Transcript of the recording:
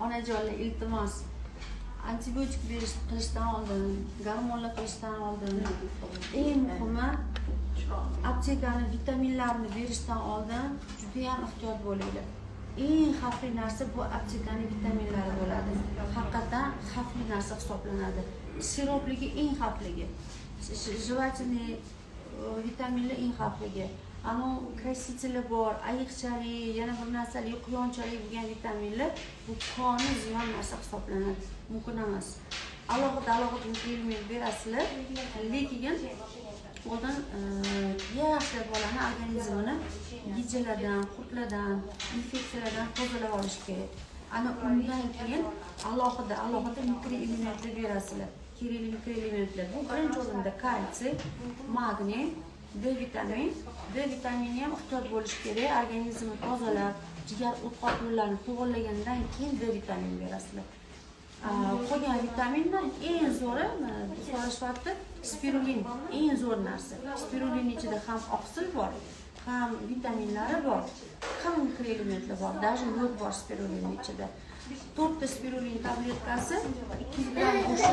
Onajonlar, iltimos, antibiotik berish qilishdan oldin, gormonlar qilishdan oldin, eng muhimi, aptekani vitaminlarini berishdan oldin judayam ehtiyot bo'linglar. Eng xavfli narsa bu aptekani vitaminlari bo'ladi. Haqiqatdan xavfli narsa hisoblanadi. Siropligi eng xavfligi. Жевательный vitaminlar eng xavfligi. Anavi красители bor, ayiqchali, yana bir narsali, quyonchali bo'lgan vitaminlar, bu koni ziyon narsa hisoblanadi. Mumkin emas. Alohida alohida mikroelement berasizlar, lekin oldin yaxshilab bolani organizmini gijjalardan, qurtlardan, infeksiyalardan tozalab olish kerak. Ana undan keyin alohida alohida mikroelementlar berasizlar. Kerakli mikroelementlar. Bu birinchi o'rinda kalsiy, magniy, D vitamin. D vitamini ham ehtiyot bo'lish kerak. Organizmni tozalab, jigar o'tqoq yo'llarini to'g'irlagandan keyin D vitamin berasizlar. Qolgan vitaminlar, eng zo'ri, mana so'rashyapti, spirulin eng zo'r narsa. Spirulin ichida ham oqsil bor, ham vitaminlari bor, ham mikroelementlar bor, даже yod bor spirulinni ichida. To'rtta spirulin tabletkasi 200 gramm go'sht.